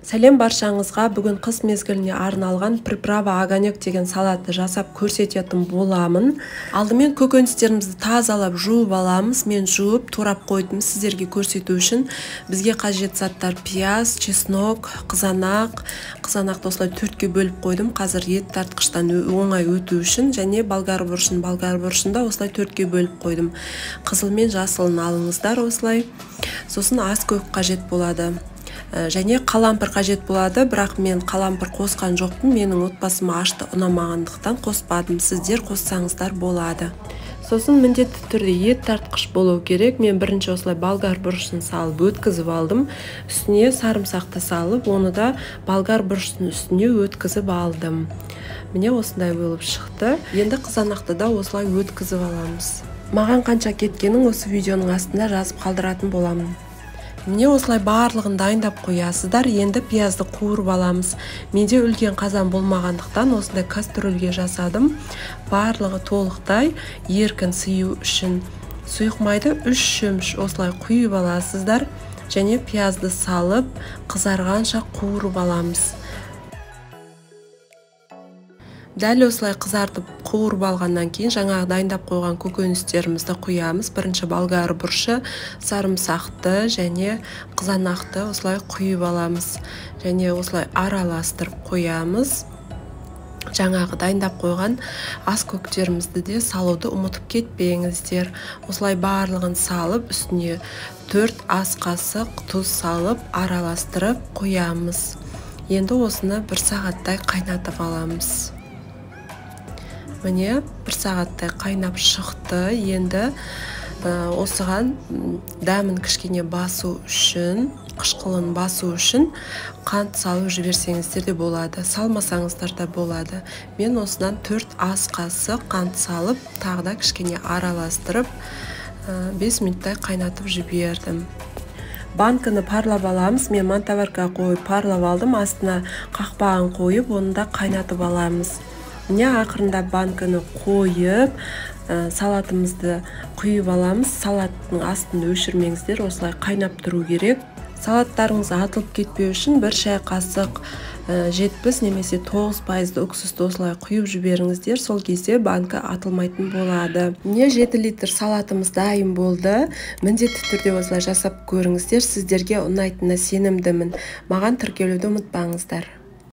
Сәлем баршаңызға. Бүгін қыс мезгіліне арналған приправа огонек деген салатты жасап көрсететін боламын. Алдымен көкөністерімізді тазалап жуып аламыз. Мен жуып турап қойдым сіздерге көрсету үшін. Бізге қажет заттар пияз, чеснок, қызанақ. Қызанақты осылай төртке бөліп қойдым. Қазір ет тартқыштан оңай өту үшін, және болгар бұрышын, болгар бұрышын да осылай төртке бөліп қойдым. Қызыл мен жасылын алыңыздар осылай. Сосын ас көк қажет болады. Және қалампыр қажет болады, бірақ мен қалампыр қосқан жоқпын. Менің отбасыма ашты ұнамағандықтан қоспадым. Сіздер қоссаңыздар болады. Сосын міндетті түрде ет тартқыш болу керек. Мен бірінші осылай болгар бұрышын салып өткізіп алдым. Үстіне сарымсақты салып, оны да болгар бұрыштың үстіне өткізіп алдым. Міне осындай болып шықты. Енді қызанақты да осылай өткізіп аламыз. Маған қанша кеткенін осы видеоның астында жазып қалдыратын боламын. Міне осылай барлығын дайындап қоясыздар. Енді пиязды қуырып аламыз. Менде үлкен қазан болмағандықтан осындай кастрюльге жасадым. Барлығы толықтай еркін сыю үшін. Сұйық майды 3 шөміш осылай құйып аласыздар. Және пиязды салып қызарғанша қуырып аламыз. Дәл осылай қызартып қуырып алғаннан кейін жаңағы дайындап қойған көкөністерімізді құямыз. Бірінші болгар бұрышы, сарымсақты және қызанақты осылай құйып аламыз. Және осылай араластырып қоямыз. Жаңағы дайындап қойған ас көктерімізді де салуды ұмытып кетпеңіздер. Осылай барлығын салып, үстіне 4 ас қасық тұз салып араластырып қоямыз. Енді осыны 1 сағаттай қайнатып аламыз. Міне 1 сағаттай қайнап шықты. Енді осыған дәмін кішкене басу үшін, қышқылын басу үшін қант салып жіберсеңіздер де болады, салмасаңыздар да болады. Мен осыдан 4 ас қасық қант салып, тағы да кішкене араластырып, 5 минуттай қайнатып жібердім. Банканы парлап аламыз. Мен мантоварка қойып парлап алдым. Астына қақпағын қойып, оны да қайнатып аламыз. Міне ақырында банканы қойып, салатымызды құйып аламыз. Салаттың астын өшірмеңіздер, осылай қайнап тұру керек. Салаттарыңыз атылып кетпеу үшін 1 шай қасық 70 немесе 9% уксусты осылай құйып жіберіңіздер. Сол кезде банка атылмайтын болады. Міне 7 литр салатымыз дайын болды. Міндетті түрде осылай жасап көріңіздер. Сіздерге ұнайтынына сенімдімін. Маған тіркелуді ұмытпаңыздар.